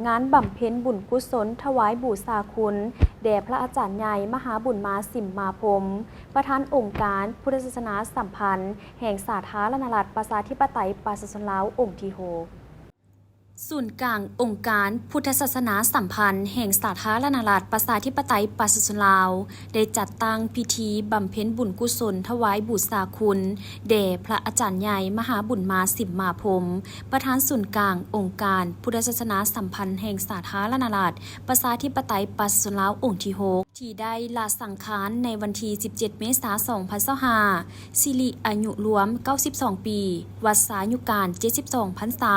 ງານບຳເພັນບຸນກຸສົນຖວາຍບູຊາຄຸນແດ່ພະອາຈານໃຫຍ່ມະຫາບຸນມາ ສິມມາພົມ ປະທານອົງການພຸດທະສາສະໜາສຳພັນແຫ່ງສາທາລະນະລັດ ປະຊາທິປະໄຕ ປະຊາຊົນລາວ ອົງທີຫົກ. ສູນກາງອົງການພຸດທະສາສະໜາສຳພັນແຫ່ງສາທາລະນະລັດ ປະຊາທິປະໄຕ ປະຊາຊົນລາວ ໄດ້ຈັດຕັ້ງພິທີບຳເພັນບຸນກຸສົນຖວາຍບູຊາຄຸນແດ່ພະອາຈານໃຫຍ່ມະຫາບຸນມາ ສິມມາພົມ ປະທານສູນກາງອົງການພຸດທະສາສະໜາສຳພັນແຫ່ງສາທາລະນະລັດ ປະຊາທິປະໄຕ ປະຊາຊົນລາວ ອົງທີຫົກ ທີ່ໄດ້ລະສັງຂານໃນວັນທີສິບເຈັດ ເມສາ ສອງພັນຊາວຫ້າ ສິລິອາຍຸລວມເກົ້າສິບສອງປີ, ວັດສາຍຸການເຈັດສິບສອງພັນສາ.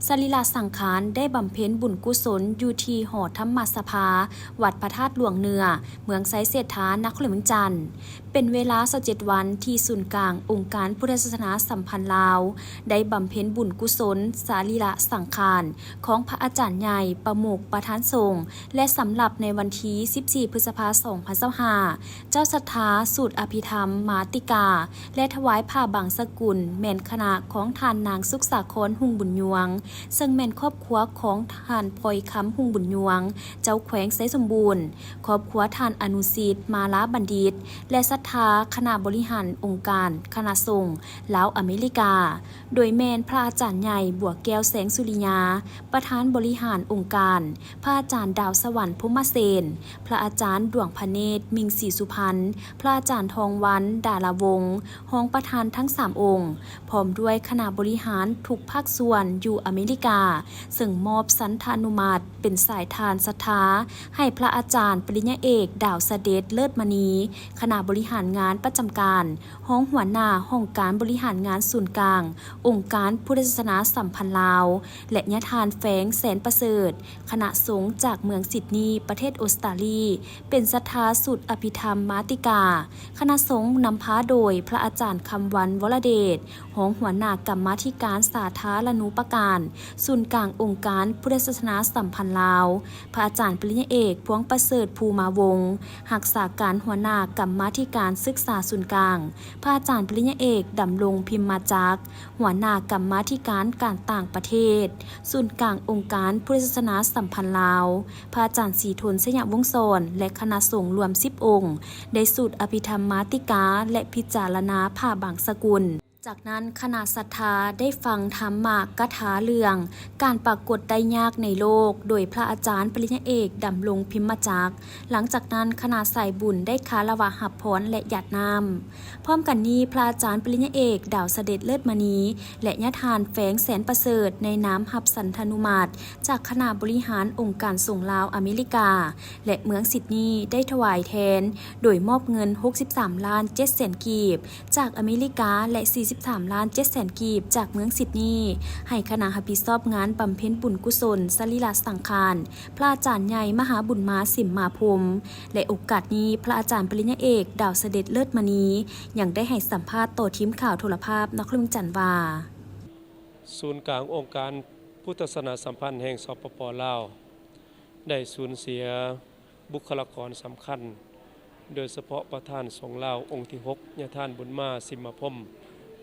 ສະລີລະສັງຂານໄດ້ບຳເພັນບຸນກຸສົນຢູ່ທີ່ຫໍທຳມະສະພາ ວັດພະທາດຫຼວງເໜືອ, ເມືອງໄຊເສດຖາ, ນະຄອນຫຼວງວຽງຈັນ. ເປັນເວລາຊາວເຈັດວັນທີ່ສູນກາງອົງການພຸດທະສາສະໜາສຳພັນລາວ ໄດ້ບຳເພັນບຸນກຸສົນສະລີລະສັງຂານຂອງພະອາຈານໃຫຍ່ປະມຸກປະທານສົງ ແລະ ສຳລັບໃນວັນທີສິບສີ່ ພຶດສະພາ ສອງພັນຊາວຫ້າ ເຈົ້າສັດທາສູດອະພິທຳມາຕິກາ ແລະ ຖວາຍຜ້າບັງສະກຸນ ແມ່ນຄະນະຂອງທ່ານນາງສຸກສາຄອນ ຮຸ່ງບຸນຍວງ ເຊິ່ງແມ່ນຄອບຄົວຂອງທ່ານ ພອຍຄຳ ຮຸ່ງບຸນຍວງ ເຈົ້າແຂວງໄຊສົມບູນ, ຄອບຄົວທ່ານອະນຸສິດ ມາລາບັນດິດ ແລະ ສັດທາຄະນະບໍລິຫານອົງການຄະນະສົງລາວອາເມລິກາ, ໂດຍແມ່ນພະອາຈານໃຫຍ່ ບົວແກ້ວ ແສງສຸລິຍາ ປະທານບໍລິຫານອົງການ, ພະອາຈານ ດາວສະຫວັນ ພົມມະເສນ, ພະອາຈານ ດວງພະເນດ ມິ່ງສີສຸພັນ, ພະອາຈານ ທອງວັນ ດາລາວົງ ຮອງປະທານທັງສາມອົງ, ພ້ອມດ້ວຍຄະນະບໍລິຫານທຸກພາກສ່ວນຢູ່ອາເມລິກາ, ເຊິ່ງມອບສັນທານຸມັດເປັນສາຍທານສັດທາໃຫ້ພະອາຈານປະລິນຍາເອກ ດາວສະເດັດ ເລີດມະນີ, ຄະນະບໍລິຫານງານປະຈຳການ, ຮອງຫົວໜ້າຫ້ອງການບໍລິຫານງານສູນກາງອົງການພຸດທະສາສະໜາສຳພັນລາວ ແລະ ຍາທ່ານ ແຟງ ແສນປະເສີດ, ຄະນະສົງຈາກເມືອງຊິດນີ ປະເທດອົດສະຕາລີ ເປັນສັດທາສູດອະພິທຳມາຕິກາ. ຄະນະສົງນຳພາໂດຍພະອາຈານ ຄຳວັນ ວໍລະເດດ ຮອງຫົວໜ້າກຳມາທິການສາທາລະນູປະການ ສູນກາງອົງການພຸດທະສາສະໜາສຳພັນລາວ, ພະອາຈານປະລິນຍາເອກ ພວງປະເສີດ ພູມາວົງ ຮັກສາການຫົວໜ້າກຳມາທິການສຶກສາສູນກາງ, ພະອາຈານປະລິນຍາເອກ ດຳລົງ ພິມມະຈັກ ຫົວໜ້າກຳມາທິການການຕ່າງປະເທດ ສູນກາງອົງການພຸດທະສາສະໜາສຳພັນລາວ, ພະອາຈານ ສີທົນ ໄຊຍະວົງສອນ ແລະ ຄະນະສົງລວມສິບອົງ ໄດ້ສູດອະພິທຳມາຕິກາ ແລະ ພິຈາລະນາຜ້າບັງສະກຸນ. ຈາກນັ້ນ, ຄະນະສັດທາໄດ້ຟັງທຳມະກະຖາເລື່ອງການປາກົດໄດ້ຍາກໃນໂລກ ໂດຍພະອາຈານປະລິນຍາເອກ ດຳລົງ ພິມມະຈັກ. ຫຼັງຈາກນັ້ນ, ຄະນະສາຍບຸນໄດ້ຄາລະວະຮັບພອນ ແລະ ຢາດນ້ຳ. ພ້ອມກັນນີ້, ພະອາຈານປະລິນຍາເອກ ດາວສະເດັດ ເລີດມະນີ ແລະ ຍາທ່ານ ແຟງ ແສນປະເສີດ ໃນນາມຮັບສັນທານຸມັດຈາກຄະນະບໍລິຫານອົງການສົງລາວອາເມລິກາ ແລະ ເມືອງຊິດນີ ໄດ້ຖວາຍແທນ ໂດຍມອບເງິນຫົກສິບສາມລ້ານເຈັດແສນກີບຈາກອາເມລິກາ ແລະ ສີ່ສິບສາມລ້ານເຈັດແສນກີບຈາກເມືອງຊິດນີ ໃຫ້ຄະນະຮັບຜິດຊອບງານບຳເພັນບຸນກຸສົນສະລີລະສັງຂານ ພະອາຈານໃຫຍ່ມະຫາບຸນມາ ສິມມາພົມ ແລະ ໂອກາດນີ້ ພະອາຈານປະລິນຍາເອກ ດາວສະເດັດ ເລີດມະນີ ຍັງໄດ້ໃຫ້ສຳພາດຕໍ່ທີມຂ່າວໂທລະພາບນະຄອນຫຼວງວຽງຈັນວ່າ ສູນກາງອົງການພຸດທະສາສະໜາສຳພັນແຫ່ງ ສປປ ລາວ ໄດ້ສູນເສຍບຸກຄະລາກອນສຳຄັນ, ໂດຍສະເພາະປະທານສົງລາວອົງທີຫົກ ຍາທ່ານ ບຸນມາ ສິມມາພົມ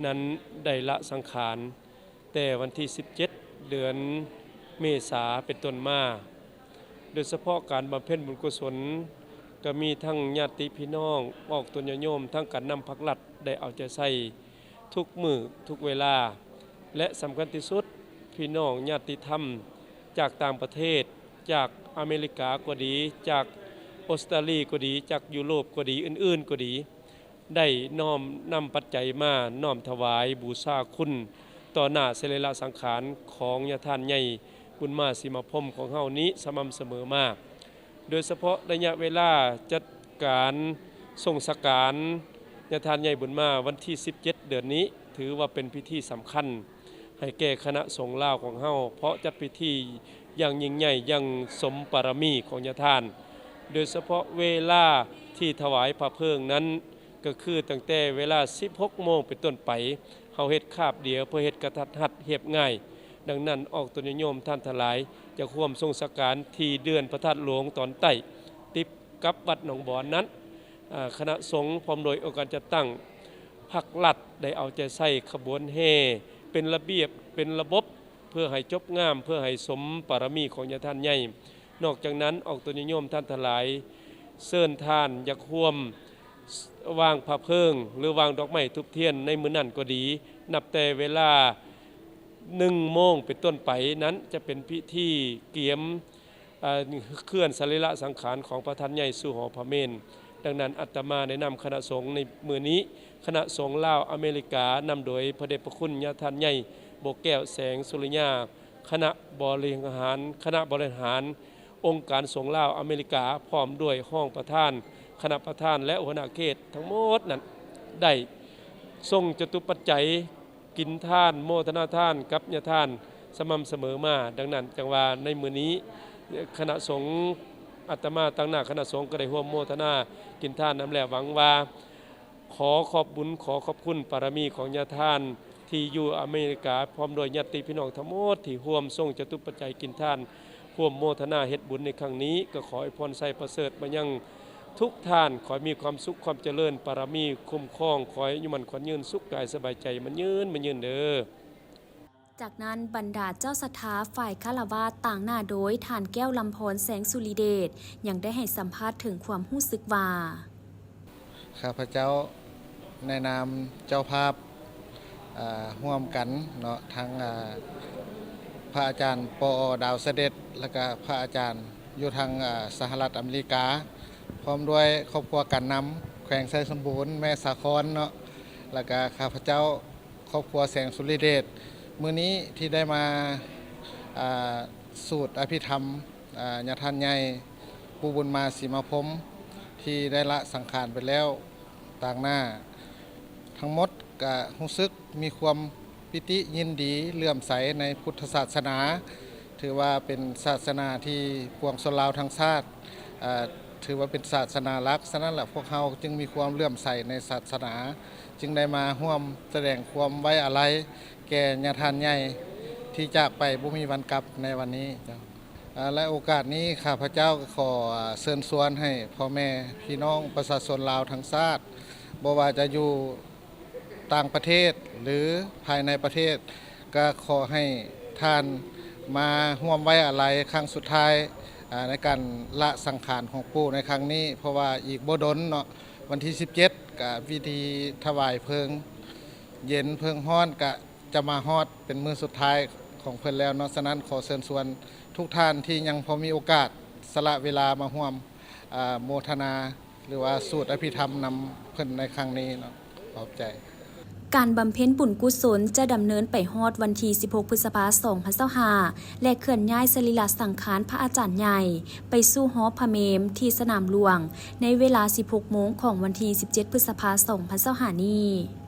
ນັ້ນໄດ້ລະສັງຂານ ແຕ່ວັນທີສິບເຈັດ ເດືອນເມສາເປັນຕົ້ນມາ. ໂດຍສະເພາະການບຳເພັນບຸນກຸສົນ ກໍມີທັງຍາດຕິພີ່ນ້ອງ, ອອກຕົນຍາດໂຍມ, ທັງການນຳພັກລັດໄດ້ເອົາໃຈໃສ່ທຸກມື້ທຸກເວລາ ແລະ ສຳຄັນທີ່ສຸດ, ພີ່ນ້ອງຍາດຕິທຳຈາກຕ່າງປະເທດ, ຈາກອາເມລິກາກໍດີ, ຈາກອົດສະຕາລີກໍດີ, ຈາກຢູໂຣບກໍດີ, ອື່ນໆກໍດີ, ໄດ້ນ້ອມນຳປັດໄຈມານ້ອມຖວາຍບູຊາຄຸນຕໍ່ໜ້າສະລີລະສັງຂານຂອງຍາທ່ານໃຫຍ່ບຸນມາ ສິມມາພົມ ຂອງເຮົານີ້ສະໝ່ຳສະເໝີມາ, ໂດຍສະເພາະໄລຍະເວລາຈັດການສົ່ງສະການຍາທ່ານໃຫຍ່ບຸນມາ ວັນທີສິບເຈັດ ເດືອນນີ້ ຖືວ່າເປັນພິທີສຳຄັນ ໃຫ້ແກ່ຄະນະສົງລາວຂອງເຮົາ, ເພາະຈັດພິທີຢ່າງຍິ່ງໃຫຍ່ ຢ່າງສົມບາລະມີຂອງຍາທ່ານ, ໂດຍສະເພາະເວລາທີ່ຖວາຍພະເພີງນັ້ນ ກໍຄືຕັ້ງແຕ່ເວລາສິບຫົກໂມງເປັນຕົ້ນໄປ, ເຮົາເຮັດຄາບດຽວເພື່ອເຮັດກະທັດຮັດຮຽບງ່າຍ. ດັ່ງນັ້ນ, ອອກຕົນຍາດໂຍມທ່ານທັງຫຼາຍ ຈະຮ່ວມສົ່ງສະການທີ່ເດືອນພະທາດຫຼວງຕອນໃຕ້ ຕິດກັບວັດໜອງບອນນັ້ນ, ອາ, ຄະນະສົງພ້ອມໂດຍອົງການຈັດຕັ້ງພັກລັດ ໄດ້ເອົາໃຈໃສ່ຂະບວນແຫ່ເປັນລະບຽບເປັນລະບົບ ເພື່ອໃຫ້ຈົບງາມ ເພື່ອໃຫ້ສົມບາລະມີຂອງຍາທ່ານໃຫຍ່. ນອກຈາກນັ້ນ ອອກຕົນຍາດໂຍມທ່ານທັງຫຼາຍ ເຊີນທ່ານຢາກຮ່ວມ ວາງພະເພີງ ຫຼື ວາງດອກໄມ້ທູບທຽນໃນມື້ນັ້ນກໍດີ, ນັບແຕ່ເວລາໜຶ່ງໂມງເປັນຕົ້ນໄປນັ້ນ ຈະເປັນພິທີກຽມ ເອີ່ ເຄື່ອນສະລີລະສັງຂານຂອງພະທ່ານໃຫຍ່ສູ່ຫໍພະເມນ. ດັ່ງນັ້ນ ອາດຕະມາໃນນາມຄະນະສົງໃນມື້ນີ້, ຄະນະສົງລາວອາເມລິກາ ນຳໂດຍພະເດດພະຄຸນຍາທ່ານໃຫຍ່ ບົວແກ້ວ ແສງສຸລິຍາ, ຄະນະບໍລິຫານ, ຄະນະບໍລິຫານ ອົງການສົງລາວອາເມລິກາ ພ້ອມດ້ວຍຮອງປະທານ, ຄະນະປະທານ ແລະ ຫົວໜ້າເຂດທັງໝົດນັ້ນ ໄດ້ສົ່ງຈະຕຸປັດໄຈກິນທານ ໂມທະນາທານກັບຍາທ່ານສະໝ່ຳສະເໝີມາ. ດັ່ງນັ້ນ ຈັ່ງວ່າໃນມື້ນີ້ ຄະນະສົງ ອາດຕະມາຕາງໜ້າຄະນະສົງກໍໄດ້ຮ່ວມໂມທະນາກິນທານນຳແລ້ວ. ຫວັງວ່າ ຂໍຂອບບຸນ ຂໍຂອບຄຸນບາລະມີຂອງຍາທ່ານທີ່ຢູ່ອາເມລິກາ ພ້ອມດ້ວຍຍາດຕິພີ່ນ້ອງທັງໝົດທີ່ຮ່ວມສົ່ງຈະຕຸປັດໄຈກິນທານ ຮ່ວມໂມທະນາເຮັດບຸນໃນຄັ້ງນີ້. ກໍຂໍອວຍພອນໄຊປະເສີດມາຍັງທຸກທ່ານ, ຂໍໃຫ້ມີຄວາມສຸກຄວາມຈະເລີນ, ບາລະມີຄຸ້ມຄອງ, ຂໍໃຫ້ອາຍຸໝັ້ນຂວັນຍືນ, ສຸກກາຍສະບາຍໃຈ, ໝັ້ນຍືນ, ໝັ້ນຍືນເດີ້. ຈາກນັ້ນ ບັນດາເຈົ້າສັດທາຝ່າຍຄາລະວາດ ຕາງໜ້າໂດຍທ່ານແກ້ວລຳພອນ ແສງສຸລິເດດ ຍັງໄດ້ໃຫ້ສຳພາດເຖິງຄວາມຮູ້ສຶກວ່າ ຂ້າພະເຈົ້າໃນນາມເຈົ້າພາບ ເອີ່ ຮ່ວມກັນເນາະ ທັງ ເອີ່ ພະອາຈານ ປອ ດາວສະເດັດ ແລະກະພະອາຈານຢູ່ທາງ ເອີ່ ສະຫະລັດອາເມລິກາ ພ້ອມດ້ວຍຄອບຄົວການນຳແຂວງໄຊສົມບູນ ແມ່ສາຄອນເນາະ ແລະກະຂ້າພະເຈົ້າ ຄອບຄົວແສງສຸລິເດດ ມື້ນີ້ທີ່ໄດ້ມາ ອ່າ ສູດອະພິທຳ ອ່າ ຍາທ່ານໃຫຍ່ ປູ່ບຸນມາ ສີມາພົມ ທີ່ໄດ້ລະສັງຂານໄປແລ້ວຕາງໜ້າ ທັງໝົດກະຮູ້ສຶກມີຄວາມປີຕິຍິນດີ ເຫຼື້ອມໃສໃນພຸດທະສາສະໜາ ຖືວ່າເປັນສາສະໜາທີ່ປວງຊົນລາວທັງຊາດ ເອີ່ ຖືວ່າເປັນສາສະໜາຫຼັກ, ສະນັ້ນລະ ພວກເຮົາຈຶ່ງມີຄວາມເຫຼື້ອມໃສໃນສາສະໜາ, ຈຶ່ງໄດ້ມາຮ່ວມສະແດງຄວາມໄວ້ອາໄລແກ່ຍາທ່ານໃຫຍ່ທີ່ຈາກໄປບໍ່ມີວັນກັບໃນວັນນີ້ເຈົ້າ. ເອີ່ ແລະ ໂອກາດນີ້ ຂ້າພະເຈົ້າກໍຂໍເຊີນຊວນໃຫ້ພໍ່ແມ່ພີ່ນ້ອງປະຊາຊົນລາວທັງຊາດ, ບໍ່ວ່າຈະຢູ່ ຕ່າງປະເທດ ຫຼື ພາຍໃນປະເທດ ກໍຂໍໃຫ້ທ່ານມາຮ່ວມໄວ້ອາໄລຄັ້ງສຸດທ້າຍ ອາ ໃນການລະສັງຂານຂອງປູ່ໃນຄັ້ງນີ້, ເພາະວ່າອີກບໍ່ດົນເນາະ ວັນທີສິບເຈັດ ກໍພິທີຖວາຍເພີງເຢັນເພີງຮ້ອນ ກໍຈະມາຮອດເປັນມື້ສຸດທ້າຍຂອງເພິ່ນແລ້ວເນາະ. ສະນັ້ນ ຂໍເຊີນຊວນທຸກທ່ານທີ່ຍັງພໍມີໂອກາດ ສະຫຼະເວລາມາຮ່ວມ ອາ ໂມທະນາ ຫຼືວ່າສູດອະພິທຳນຳເພິ່ນໃນຄັ້ງນີ້ເນາະ. ຂອບໃຈ. ການບຳເພັນບຸນກຸສົນຈະດຳເນີນໄປຮອດວັນທີສິບຫົກ ພຶດສະພາ ສອງພັນຊາວຫ້າ ແລະ ເຄື່ອນຍ້າຍສະລີລະສັງຂານພະອາຈານໃຫຍ່ໄປສູ່ຫໍພະເມມທີ່ສະໜາມຫຼວງ ໃນເວລາສິບຫົກໂມງຂອງວັນທີສິບເຈັດ ພຶດສະພາ ສອງພັນຊາວຫ້ານີ້.